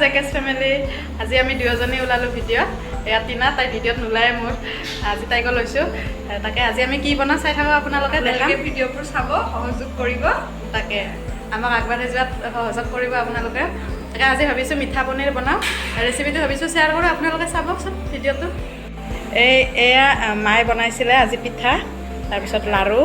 জেকেছ family. আজি আমি দুয়োজনী ওলালোঁ ভিডিঅ'ত। এয়া টিনা, তাই ভিডিঅ'ত নোলায় মোৰ, আজি তাইকো লৈছোঁ। তাকে আজি আমি কি বনাওঁ চাই থাকক আপোনালোকে, দেখাম। আপোনালোকে ভিডিঅ'বোৰ চাব, সহযোগ কৰিব। তাকে আমাক আগবাঢ়ি যোৱাত সহযোগ কৰিব আপোনালোকে। তাকে আজি ভাবিছোঁ মিঠা পনীৰ বনাওঁ, ৰেচিপিটো ভাবিছোঁ শ্বেয়াৰ কৰোঁ, আপোনালোকে চাবচোন ভিডিঅ'টো। এয়া মায়ে বনাইছিলে আজি পিঠা, তাৰপিছত লাড়ু,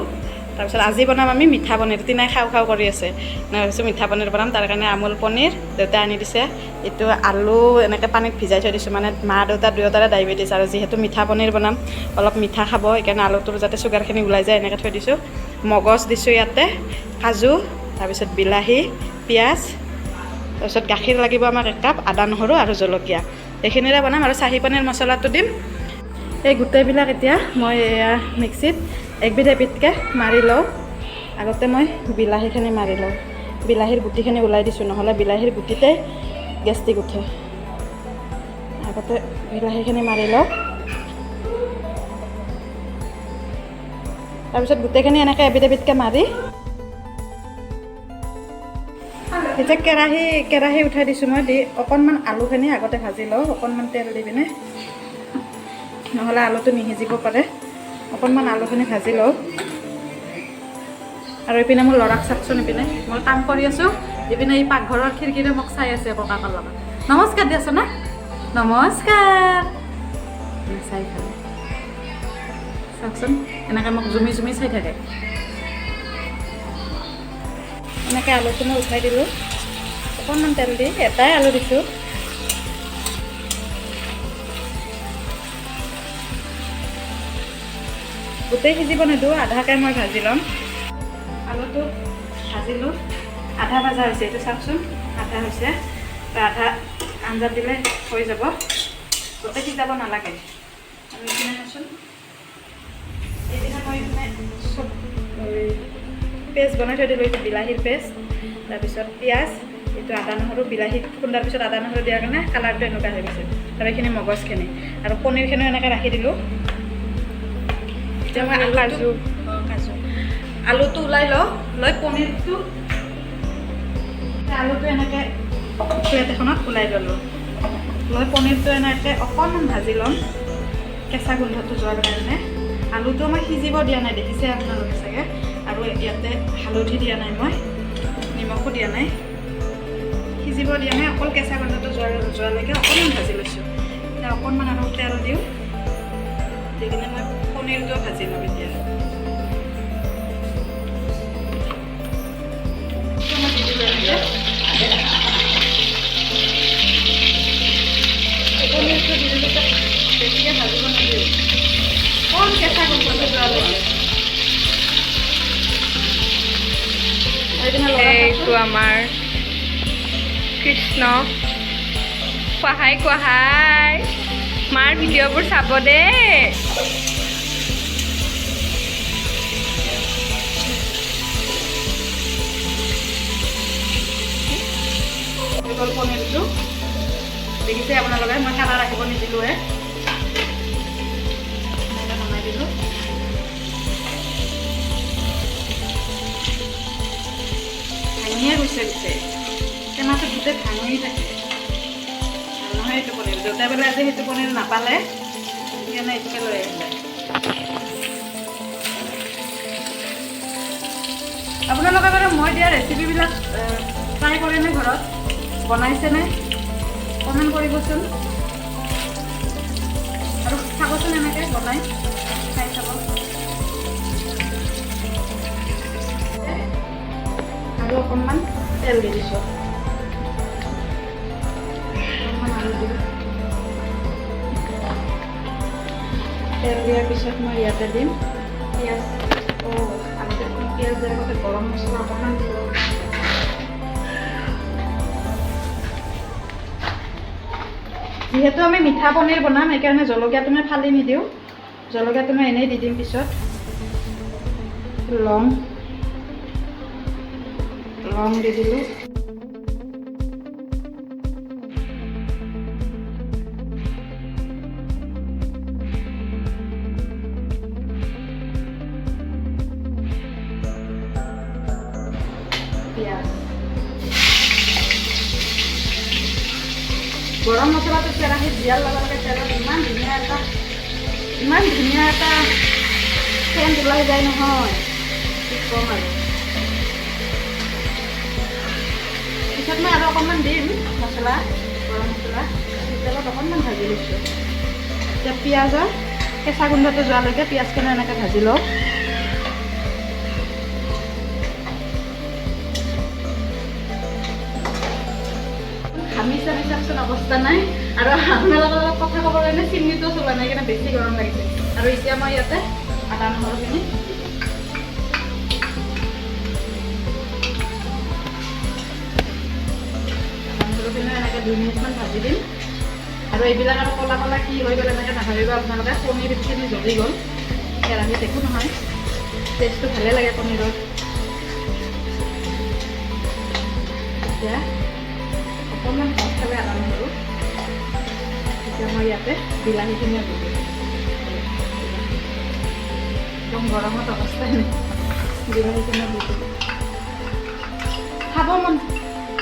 তাৰপিছত আজি বনাম আমি মিঠা পনীৰ। টিনাই খাওঁ খাওঁ কৰি আছে, মই ভাবিছোঁ মিঠা পনীৰ বনাম। তাৰ কাৰণে আমুল পনীৰ দেউতাই আনি দিছে। এইটো আলু এনেকৈ পানীত ভিজাই থৈ দিছোঁ, মানে মা দেউতা দুয়োটাৰে ডায়েবেটিছ, আৰু যিহেতু মিঠা পনীৰ বনাম অলপ মিঠা খাব, সেইকাৰণে আলুটোৰ যাতে চুগাৰখিনি ওলাই যায় এনেকৈ থৈ দিছোঁ। মগজ দিছোঁ ইয়াতে, কাজু, তাৰপিছত বিলাহী, পিঁয়াজ, তাৰপিছত গাখীৰ লাগিব আমাক 1 কাপ, আদা নহৰু আৰু জলকীয়া, এইখিনিৰে বনাম। আৰু চাহী পনীৰ মছলাটো দিম। এই গোটেইবিলাক এতিয়া মই এয়া মিক্সিত একবিধ এবিধকৈ মাৰি লওঁ। আগতে মই বিলাহীখিনি মাৰি লওঁ। বিলাহীৰ গুটিখিনি ওলাই দিছোঁ, নহ'লে বিলাহীৰ গুটিতে গেষ্ট্ৰিক উঠে। আগতে বিলাহীখিনি মাৰি লওঁ, তাৰপিছত গোটেইখিনি এনেকৈ এবিধ এবিধকৈ মাৰি এতিয়া কেৰাহী উঠাই দিছোঁ মই। দি অকণমান আলুখিনি আগতে ভাজি লওঁ, অকণমান তেল দি পিনে, নহ'লে আলুটো নিসিজিব পাৰে। অকণমান আলুখিনি ভাজি লওঁ। আৰু ইপিনে মোৰ ল'ৰাক চাওকচোন, ইপিনে মই কাম কৰি আছোঁ, ইপিনে এই পাকঘৰৰ খিৰিকীৰে মোক চাই আছে ককাকৰ লগত। নমস্কাৰ দিয়াচোন না, নমস্কাৰ। চাই থাকে চাওকচোন, এনেকৈ মোক জুমি জুমি চাই থাকে। এনেকৈ আলুটো মই উঠাই দিলোঁ, অকণমান তেল দি এটাই আলু দিছোঁ। গোটেই সিজিব নিদিওঁ, আধাকৈ মই ভাজি ল'ম। আলুটো ভাজিলোঁ, আধা ভাজা হৈছে, এইটো চাওকচোন আধা হৈছে। তো আধা আঞ্জাত দিলে হৈ যাব, গোটেই সিজাব নালাগে। আৰু এইপিনে চাচোন, এইপিনে মই এইপিনে চব পেষ্ট বনাই থৈ দিলোঁ। এইটো বিলাহীৰ পেষ্ট, তাৰপিছত পিঁয়াজ, এইটো আদা নহৰু। বিলাহী খুন্দাৰ পিছত আদা নহৰু দিয়াৰ কাৰণে কালাৰটো এনেকুৱা হৈ গৈছে। আৰু এইখিনি মগজখিনি আৰু পনীৰখিনিও এনেকৈ ৰাখি দিলোঁ। এতিয়া মই কাজু, কাজু আলুটো ওলাই লওঁ, লৈ পনীৰটো আলুটো এনেকৈ প্লেট এখনত ওলাই ল'লোঁ। লৈ পনীৰটো এনেকৈ অকণমান ভাজি ল'ম কেঁচা গোন্ধটো যোৱাৰ কাৰণে। আলুটো মই সিজিব দিয়া নাই, দেখিছে আপোনালোকে চাগে। আৰু ইয়াতে হালধি দিয়া নাই মই, নিমখো দিয়া নাই, সিজিব দিয়া নাই, অকল কেঁচা গোন্ধটো যোৱালৈকে অকণমান ভাজি লৈছোঁ। এতিয়া অকণমান আৰু তেল দিওঁ, দি কিনে মই পনীৰটো ভাজি ল'ম। এতিয়া মই দি দিলোঁ এনেকৈ পনীৰটো দি দিলোঁ, বেছিকৈ ভাজিব নিদিওঁ, কম কেঁচা গোন্ধটো যোৱালৈকে। এইটো আমাৰ কৃষ্ণ। কোৱাহাই কোৱাহাই, মাৰ ভিডিঅ'বোৰ চাব দেই। হৈ গ'ল পনীৰটো, দেখিছে আপোনালোকে, মই কালাৰ ৰাখিব নিদিলোঁৱে, এনেকৈ নমাই দিলোঁ। ভাঙিয়ে গৈছে গোটেই টেমাটো, গোটেই ভাঙি থাকে। ভাল নহয় এইটো পনীৰ। দেউতাই বোলে আজি সেইটো পনীৰ নাপালে, সেইকাৰণে এইটোকে লৈ আহিলে। আপোনালোকে বাৰু মই দিয়া ৰেচিপিবিলাক ট্ৰাই কৰেনে, ঘৰত বনাইছেনে? কমেণ্ট কৰিবচোন আৰু চাবচোন, এনেকৈ বনাই খাই চাব। আৰু অকণমান তেল দি দিছোঁ, অকণমান আৰু দিওঁ। তেল দিয়াৰ পিছত মই ইয়াতে দিম পিঁয়াজ। অঁ, আগতে পিঁয়াজ দিয়াৰ আগতে গৰম মছলা অকণমান দি লওঁ। যিহেতু আমি মিঠা পনীৰ বনাম, সেইকাৰণে জলকীয়াটো মই ফালি নিদিওঁ, জলকীয়াটো মই এনেই দি দিম পিছত। লং লং দি দিলোঁ। পিঁয়াজ। গৰম মছলাটো কেৰাহীত দিয়াৰ লগে লগে তেলত ইমান ধুনীয়া এটা চেণ্ট ওলাই যায় নহয়, কি ক'ম আৰু। পিছত মই আৰু অকণমান দিম মছলা, গৰম মছলা। তেলত অকণমান ভাজি লৈছোঁ। এতিয়া পিঁয়াজৰ কেঁচা গোন্ধটো যোৱালৈকে পিঁয়াজখিনি এনেকৈ ভাজি লওঁ। ঘামি চামি চাওকচোন অৱস্থা নাই। আৰু আপোনালোকৰ লগত কথা ক'বৰ কাৰণে চিমনিটোও চলোৱা নাই, সেইকাৰণে বেছি গৰম লাগিছে। আৰু এতিয়া মই ইয়াতে আদা নহৰুখিনি এনেকৈ 2 মিনিটমান ভাজি দিম। আৰু এইবিলাক আৰু ক'লা ক'লা কি হৈ গ'ল এনেকৈ নাভাবিব আপোনালোকে, পনীৰখিনি জ্বলি গ'ল কেৰাহীত, একো নহয়, টেষ্টটো ভালে লাগে পনীৰৰ। এতিয়া অকণমান ভাত খালে আদা নহৰু। এতিয়া মই ইয়াতে বিলাহীখিনিও দি দিম। একদম গৰমত অৱস্থাই নাই, বিলাহীখিনিও দি দিম।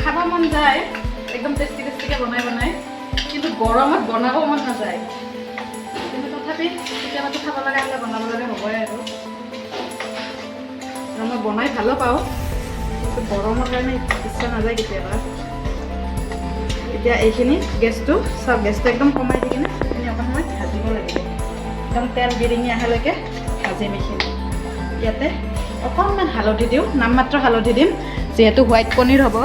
খাব মন যায় একদম টেষ্টি টেষ্টিকৈ বনাই বনাই, কিন্তু গৰমত বনাব মন নাযায়। কিন্তু তথাপি কেতিয়াবাতো খাব লগা হ'লে বনাব লগা হ'বই আৰু। আৰু মই বনাই ভালো পাওঁ, কিন্তু গৰমৰ কাৰণে ইচ্ছা নাযায় কেতিয়াবা। এতিয়া এইখিনি গেছটো চাওক, গেছটো একদম কমাই দি কিনে এইখিনি অকণ সময় ভাজিব লাগিব। একদম তেল বিৰিঙি অহালৈকে ভাজিম এইখিনি। ইয়াতে অকণমান হালধি দিওঁ, নামমাত্ৰ হালধি দিম, যিহেতু হোৱাইট পনীৰ হ'ব।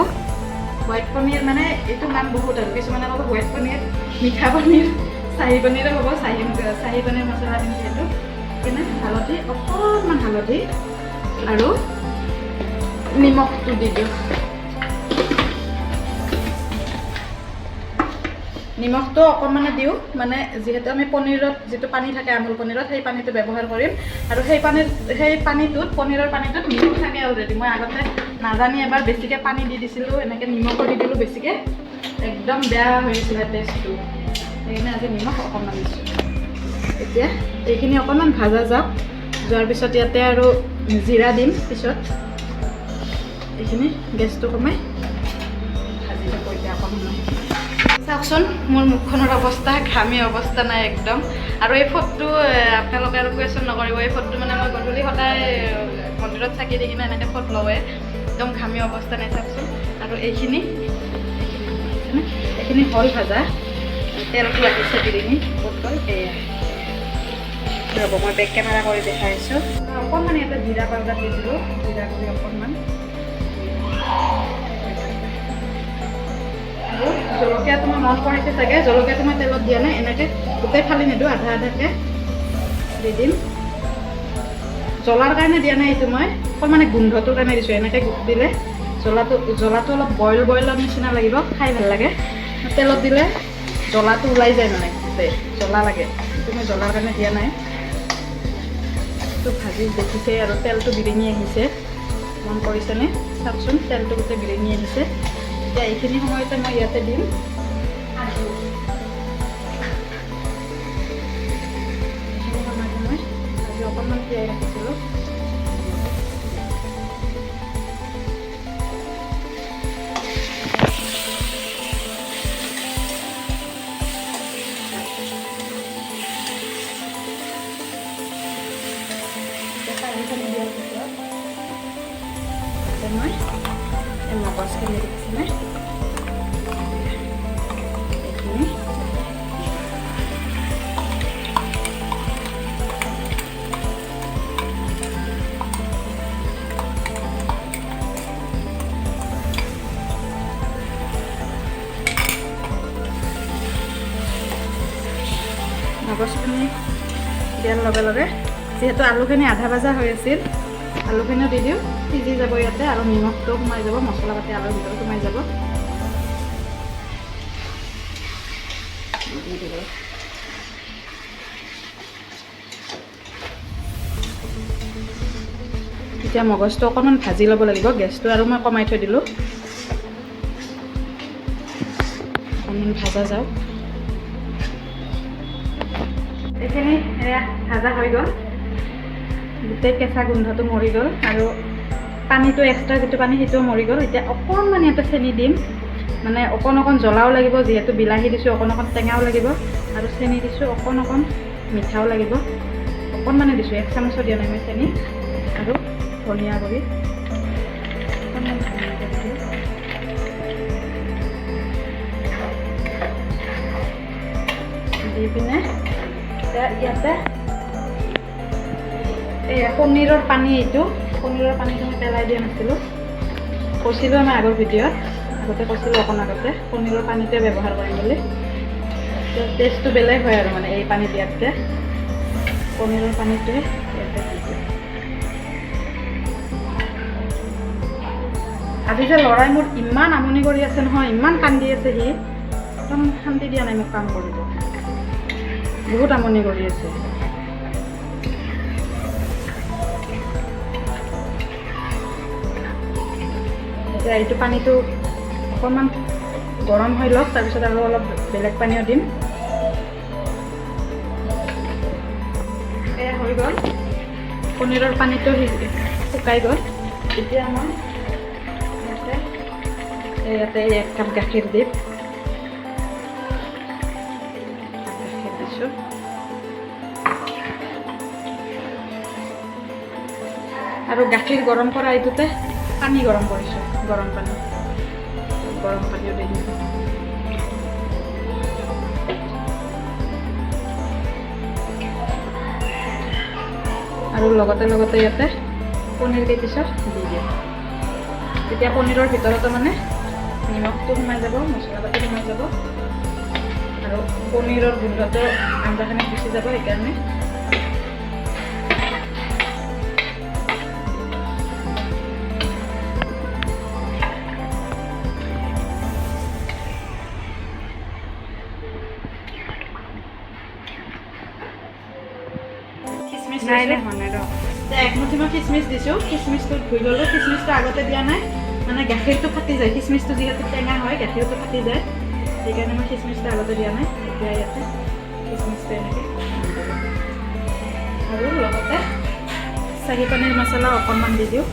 হোৱাইট পনীৰ মানে এইটো নাম বহুত আৰু, কিছুমানে ক'ব হোৱাইট পনীৰ, মিঠা পনীৰ, চাহী পনীৰো হ'ব, চাহী পনীৰ মছলা দিম যিহেতু। সেইকাৰণে হালধি, অকণমান হালধি আৰু নিমখটো দি দিওঁ। নিমখটো অকণমানে দিওঁ, মানে যিহেতু আমি পনীৰত যিটো পানী থাকে আমুল পনীৰত, সেই পানীটো ব্যৱহাৰ কৰিম। আৰু সেই পানীটোত, পনীৰৰ পানীটোত নিমখ থাকে অলৰেডি। মই আগতে নাজানি এবাৰ বেছিকৈ পানী দি দিছিলোঁ, এনেকৈ নিমখো দি দিলোঁ বেছিকৈ, একদম বেয়া হৈ গৈছিলে টেষ্টটো। সেইকাৰণে আজি নিমখ অকণমান দিছোঁ। এতিয়া এইখিনি অকণমান ভাজা যাওক, যোৱাৰ পিছত ইয়াতে আৰু জিৰা দিম। পিছত এইখিনি গেছটো কমাই ভাজি থাকোঁ এতিয়া অকণমান। চাওকচোন মোৰ মুখখনৰ অৱস্থা, ঘামি অৱস্থা নাই একদম। আৰু এই ফটোটো আপোনালোকে আৰু কুৱেশ্যন নকৰিব, এই ফটোটো মানে মই গধূলি সদায় মন্দিৰত চাকি দি কিনে এনেকৈ ফটো লওঁৱে, একদম ঘামি অৱস্থা নাই চাওকচোন। আৰু এইখিনি হ'ল ভাজা, তেলটো আহিছে বিৰিঙি ক'ত গ'ল, এয়া ৰ'ব মই বেক কেমেৰা কৰি দেখাই আছোঁ। অকণমান ইয়াতে জিৰা পাউডাৰ দি দিলোঁ, জিৰা গুড়ি অকণমান। আৰু জলকীয়াটো মই মন কৰিছে চাগে, জলকীয়াটো মই তেলত দিয়া নাই, এনেকৈ গোটেই ফালি নিদিওঁ, আধা আধাকৈ দি দিম। জ্বলাৰ কাৰণে দিয়া নাই এইটো, মই অকল মানে গোন্ধটোৰ কাৰণে দিছোঁ। এনেকৈ দিলে জ্বলাটো অলপ বইলৰ নিচিনা লাগিব, খাই ভাল লাগে। তেলত দিলে জ্বলাটো ওলাই যায়, মানে গোটেই জ্বলা লাগে, কিন্তু মই জ্বলাৰ কাৰণে দিয়া নাই। এইটো ভাজি দেখিছে আৰু তেলটো বিৰিঙি আহিছে, মন কৰিছেনে? চাওকচোন তেলটো গোটেই বিৰিঙি আহিছে। এতিয়া এইখিনি সময়তে মই ইয়াতে দিম কাজু। এইখিনি সময়তে মই কাজু অকণমান তিয়াই ৰাখিছিলোঁ। কাজুখিনি দিয়াৰ পিছত মই এই মগজখিনি দেখিছেনে, এইখিনি মগজখিনি দিয়াৰ লগে লগে যিহেতু আলুখিনি আধা ভাজা হৈ আছিল, আলুখিনিও দি দিওঁ, সিজি যাব ইয়াতে আৰু নিমখটো সোমাই যাব, মছলা পাতি আলুৰ ভিতৰত সোমাই যাব। দি দিলোঁ। এতিয়া মগজটো অকণমান ভাজি ল'ব লাগিব, গেছটো আৰু মই কমাই থৈ দিলোঁ, অকণমান ভাজা যাওক। এইখিনি এয়া ভাজা হৈ গ'ল, গোটেই কেঁচা গোন্ধটো মৰি গ'ল আৰু পানীটো এক্সট্ৰা যিটো পানী সেইটোও মৰি গ'ল। এতিয়া অকণমান ইয়াতে চেনি দিম, মানে অকণ অকণ জ্বলাও লাগিব, যিহেতু বিলাহী দিছোঁ, অকণ অকণ টেঙাও লাগিব, আৰু চেনি দিছোঁ, অকণ অকণ মিঠাও লাগিব। অকণমানে দিছোঁ, এক চামুচো দিয়া নাই মই চেনি। আৰু ধনিয়া গুড়ি অকণমান, ধনিয়া গুড়ি দিওঁ। দি পিনে এতিয়া ইয়াতে এই পনীৰৰ পানী, এইটো পনীৰৰ পানীটো মই পেলাই দিয়া নাছিলোঁ, কৈছিলোঁ আমাৰ আগৰ ভিডিঅ'ত, আগতে কৈছিলোঁ অকণ আগতে পনীৰৰ পানীটোৱে ব্যৱহাৰ কৰিম বুলি। টেষ্টটো বেলেগ হয় আৰু মানে এই পানী দিয়াতকৈ পনীৰৰ পানীটোৱে ইয়াতে দি দিওঁ। আজি যে ল'ৰাই মোৰ ইমান আমনি কৰি আছে নহয়, ইমান কান্দি আছে সি, একদম শান্তি দিয়া নাই মোক কাম কৰিব, বহুত আমনি কৰি আছে। এতিয়া এইটো পানীটো অকণমান গৰম হৈ লওক, তাৰপিছত আৰু অলপ বেলেগ পানীও দিম। এয়া হৈ গ'ল, পনীৰৰ পানীটো শুকাই গ'ল। এতিয়া মই ইয়াতে এক কাপ গাখীৰ দিম, গাখীৰ দিছোঁ। আৰু গাখীৰ গৰম কৰা এইটোতে পানী গৰম কৰিছোঁ, গৰম পানী, গৰম পানীও দি দিছোঁ। আৰু লগতে লগতে ইয়াতে পনীৰ কেইপিছত দি দিওঁ। তেতিয়া পনীৰৰ ভিতৰতো মানে নিমখটো সোমাই যাব, মছলা পাতি সোমাই যাব, আৰু পনীৰৰ গোন্ধটো আঞ্জাখনত গুচি যাব, সেইকাৰণে। খিচমিচ নাই। লৈছোঁ। নাই হোৱা নাই ৰ। এক মুঠি মই খিচমিচ দিছোঁ, খিচমিচটো ধুই ল'লোঁ। খিচমিচটো আগতে দিয়া নাই, মানে গাখীৰটো ফাটি যায়, খিচমিচটো যিহেতু টেঙা হয় গাখীৰটো ফাটি যায়, সেইকাৰণে মই খিচমিচটো আগতে দিয়া নাই। এতিয়া ইয়াতে খিচমিচটো এনেকৈ দি দিলোঁ। আৰু লগতে চাহী পনীৰ মছলা অকণমান দি দিওঁ।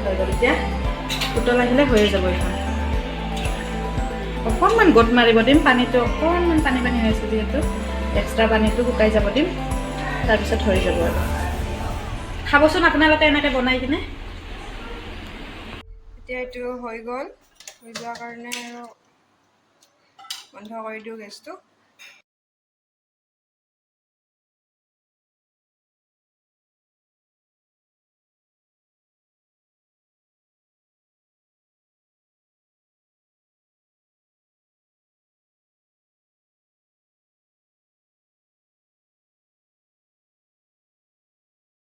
হৈ গ'ল, এতিয়া উতল আহিলে হৈয়ে যাব এইখন। অকণমান গোট মাৰিব দিম, পানীটো অকণমান পানী পানী হৈ আছে যিহেতু, এক্সট্ৰা পানীটো শুকাই যাব দিম, তাৰপিছত হৈ যাব। আৰু খাবচোন আপোনালোকে এনেকৈ বনাই কিনে। এতিয়া এইটো হৈ গ'ল, হৈ যোৱাৰ কাৰণে আৰু বন্ধ কৰি দিওঁ গেছটো।